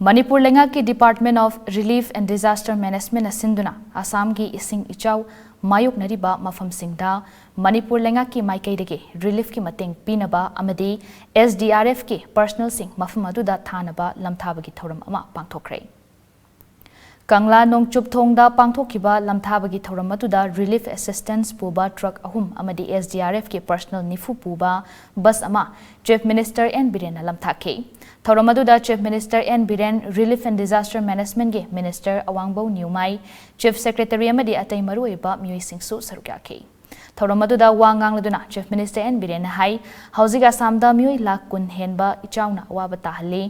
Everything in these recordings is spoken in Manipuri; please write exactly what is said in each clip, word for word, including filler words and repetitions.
ꯃꯅꯤꯄꯨꯔ ꯂꯩꯉꯥꯛꯀꯤ Department of Relief and Disaster Managementꯅ ꯁꯤꯟꯗꯨꯅ ꯑꯁꯥꯝꯒꯤ ꯏꯁꯤꯡ ꯏꯆꯥꯎ ꯃꯥꯌꯣꯛꯅꯔꯤꯕ ꯃꯐꯝꯁꯤꯡꯗ ꯃꯅꯤꯄꯨꯔ ꯂꯩꯉꯥꯛꯀꯤ ꯃꯥꯏꯀꯩꯗꯒꯤ reliefꯀꯤ ꯃꯇꯦꯡ ꯄꯤꯅꯕ ꯑꯃꯗꯤ SDRFꯀꯤ personnelꯁꯤꯡ ꯃꯐꯝ ꯑꯗꯨꯗ ꯊꯥꯅꯕ ꯂꯝꯊꯥꯕꯒꯤ ꯊꯧꯔꯝ ꯑꯃ ꯄꯥꯡꯊꯣꯛꯈ꯭ꯔꯦ꯫ ꯀꯪꯂꯥ ꯅꯣꯡꯆꯨꯞ ꯊꯣꯡꯗ ꯄꯥꯡꯊꯣꯛꯈꯤꯕ ꯂꯝꯊꯥꯕꯒꯤ ꯊꯧꯔꯝ ꯑꯗꯨꯗ relief assistance ꯄꯨꯕ truck ꯑꯍꯨꯝ ꯑꯃꯗꯤ SDRFꯀꯤ personnel ꯅꯤꯐꯨ ꯄꯨꯕ bus ꯑꯃ Chief Minister N ꯕꯤꯔꯦꯟꯅ ꯂꯝꯊꯥꯈꯤ꯫ ꯊꯧꯔꯝ ꯑꯗꯨꯗ Chief Minister N Biren, Relief and Disaster Managementꯀꯤ Minister ꯑꯋꯥꯡꯕꯧ ꯅꯤꯎꯃꯥꯏ, Chief Secretary ꯑꯃꯗꯤ ꯑꯇꯩ ꯃꯔꯨꯑꯣꯏꯕ ꯃꯤꯑꯣꯏꯁꯤꯡꯁꯨ ꯁꯔꯨꯛ ꯌꯥꯈꯤ꯫ ꯊꯧꯔꯝ ꯑꯗꯨꯗ ꯋꯥ ꯉꯥꯡꯂꯗꯨꯅ Chief Minister N ꯕꯤꯔꯦꯟꯅ ꯍꯥꯏ, ꯍꯧꯖꯤꯛ ꯑꯁꯥꯝꯗ ꯃꯤꯑꯣꯏ ꯂꯥꯈ ꯀꯨꯟ ꯍꯦꯟꯕ ꯏꯆꯥꯎꯅ ꯑꯋꯥꯕ ꯇꯥꯍꯜꯂꯤ꯫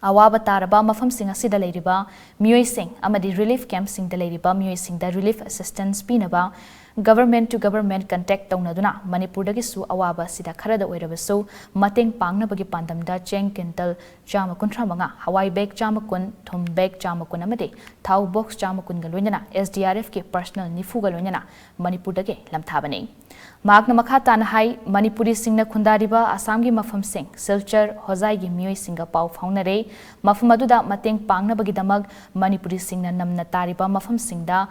ꯑꯋꯥꯕ ꯇꯥꯔꯕ ꯃꯐꯝꯁꯤꯡ ꯑꯁꯤꯗ ꯂꯩꯔꯤꯕ ꯃꯤꯑꯣꯏꯁꯤꯡ ꯑꯃꯗꯤ relief campꯁꯤꯡꯗ ꯂꯩꯔꯤꯕ ꯃꯤꯑꯣꯏꯁꯤꯡꯗ relief assistance ꯄꯤꯅꯕ government to government contact ꯇꯧꯅꯗꯨꯅ ꯃꯅꯤꯄꯨꯔꯗꯒꯤꯁꯨ ꯑꯋꯥꯕ ꯑꯁꯤꯗ ꯈꯔꯗ ꯑꯣꯏꯔꯕꯁꯨ ꯃꯇꯦꯡ ꯄꯥꯡꯅꯕꯒꯤ ꯄꯥꯟꯗꯝꯗ ꯆꯦꯡ quintal ꯆꯥꯝꯃ ꯀꯨꯟꯊ꯭ꯔꯥ ꯃꯉꯥ, ꯍꯋꯥꯏ bag ꯆꯥꯝꯃ ꯀꯨꯟ, ꯊꯨꯝ bag ꯆꯥꯝꯃ ꯀꯨꯟ ꯑꯃꯗꯤ ꯊꯥꯎ box ꯆꯥꯝꯃ ꯀꯨꯟꯒ ꯂꯣꯏꯅꯅ SDRFꯀꯤ personnel ꯅꯤꯐꯨꯒ ꯂꯣꯏꯅꯅ ꯃꯅꯤꯄꯨꯔꯗꯒꯤ ꯂꯝꯊꯥꯕꯅꯤ꯫ ꯃꯍꯥꯛꯅ ꯃꯈꯥ ꯇꯥꯅ ꯍꯥꯏ, ꯃꯅꯤꯄꯨꯔꯤꯁꯤꯡꯅ ꯈꯨꯟꯗꯥꯔꯤꯕ ꯑꯁꯥꯝꯒꯤ ꯃꯐꯝꯁꯤꯡ ꯁꯤꯜꯆꯔ, ꯍꯣꯖꯥꯏꯒꯤ ꯃꯤꯑꯣꯏꯁꯤꯡꯒ ꯄꯥꯎ ꯐꯥꯎꯅꯔꯦ꯫ ꯃꯐꯝ ꯑꯗꯨꯗ ꯃꯇꯦꯡ ꯄꯥꯡꯅꯕꯒꯤꯗꯃꯛ ꯃꯅꯤꯄꯨꯔꯤꯁꯤꯡꯅ ꯅꯝꯅ ꯇꯥꯔꯤꯕ ꯃꯐꯝꯁꯤꯡꯗ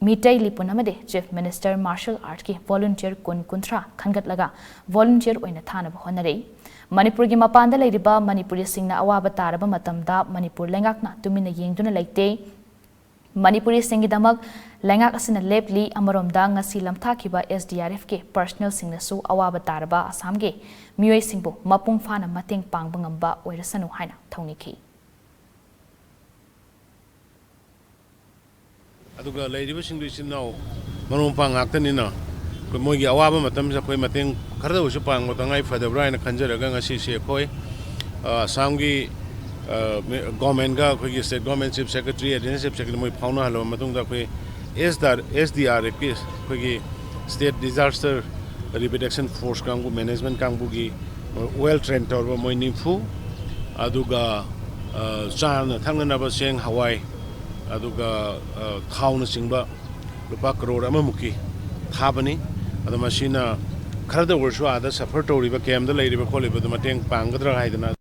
ꯃꯤꯇꯩ ꯂꯤꯄꯨꯟ ꯑꯃꯗꯤ Chief Minister Martial Artꯀꯤ volunteer ꯀꯨꯟ, ꯀꯨꯟꯊ꯭ꯔꯥ ꯈꯟꯒꯠꯂꯒ volunteer ꯑꯣꯏꯅ ꯊꯥꯅꯕ ꯍꯣꯠꯅꯔꯤ꯫ ꯃꯅꯤꯄꯨꯔꯒꯤ ꯃꯄꯥꯟꯗ ꯂꯩꯔꯤꯕ ꯃꯅꯤꯄꯨꯔꯤꯁꯤꯡꯅ ꯑꯋꯥꯕ ꯇꯥꯔꯕ ꯃꯇꯝꯗ ꯃꯅꯤꯄꯨꯔ ꯂꯩꯉꯥꯛꯅ ꯇꯨꯃꯤꯟꯅ ꯌꯦꯡꯗꯨꯅ ꯂꯩꯇꯦ꯫ ꯃꯅꯤꯄꯨꯔꯤꯁꯤꯡꯒꯤꯗꯃꯛ ꯂꯩꯉꯥꯛ ꯑꯁꯤꯅ ꯂꯦꯞꯂꯤ꯫ ꯑꯃꯔꯣꯝꯗ ꯉꯁꯤ ꯂꯝꯊꯥꯈꯤꯕ SDRFꯀꯤ personnelꯁꯤꯡꯅꯁꯨ ꯑꯋꯥꯕ ꯇꯥꯔꯕ ꯑꯁꯥꯝꯒꯤ ꯃꯤꯑꯣꯏꯁꯤꯡꯕꯨ ꯃꯄꯨꯡ ꯐꯥꯅ ꯃꯇꯦꯡ ꯄꯥꯡꯕ ꯉꯝꯕ ꯑꯣꯏꯔꯁꯅꯨ ꯍꯥꯏꯅ ꯊꯧꯅꯤꯈꯤ꯫ ꯑꯗꯨꯒ ꯂꯩꯔꯤꯕꯁꯤꯡꯗꯨ ꯏꯆꯤꯟ ꯏꯅꯥꯎ ꯃꯔꯨꯞ ꯃꯄꯥꯡ ꯉꯥꯛꯇꯅꯤꯅ, ꯑꯩꯈꯣꯏ ꯃꯣꯏꯒꯤ ꯑꯋꯥꯕ ꯃꯇꯝꯁꯤꯗ ꯑꯩꯈꯣꯏ ꯃꯇꯦꯡ ꯈꯔꯗ ꯑꯣꯏꯔꯁꯨ ꯄꯥꯡꯕ ꯇꯉꯥꯏ ꯐꯗꯕ꯭ꯔꯥ ꯍꯥꯏꯅ ꯈꯟꯖꯔꯒ ꯉꯁꯤꯁꯦ ꯑꯩꯈꯣꯏ, ꯑ, ꯑꯁꯥꯝꯒꯤ, ꯑ, ꯃꯦ-, governmentꯀ ꯑꯩꯈꯣꯏꯒꯤ state government chief secretary, additional chief secretary ꯃꯣꯏ ꯐꯥꯎꯅꯍꯜꯂꯕ ꯃꯇꯨꯡꯗ ꯑꯩꯈꯣꯏ SDR, SDRFꯀꯤ ꯑꯩꯈꯣꯏꯒꯤ state disaster relief action force ꯀꯥꯡꯕꯨ, management ꯀꯥꯡꯕꯨꯒꯤ well train ꯇꯧꯔꯕ ꯃꯣꯏ ꯅꯤꯐꯨ, ꯑꯗꯨꯒ, ꯑ, ꯆꯥꯅ ꯊꯛꯅꯅꯕ ꯆꯦꯡ, ꯍꯋꯥꯏ, ꯑꯗꯨꯒ, ꯑ, ꯊꯥꯎꯅꯆꯤꯡꯕ ꯂꯨꯄꯥ ꯀꯔꯣꯔ ꯑꯃꯃꯨꯛꯀꯤ ꯊꯥꯕꯅꯤ꯫ ꯑꯗꯣ ꯃꯁꯤꯅ ꯈꯔꯗ ꯑꯣꯏꯔꯁꯨ ꯑꯥꯗ suffer ꯇꯧꯔꯤꯕ, campꯇ ꯂꯩꯔꯤꯕ ꯈꯣꯠꯂꯤꯕꯗꯨ ꯃꯇꯦꯡ ꯄꯥꯡꯒꯗ꯭ꯔꯥ ꯍꯥꯏꯗꯅ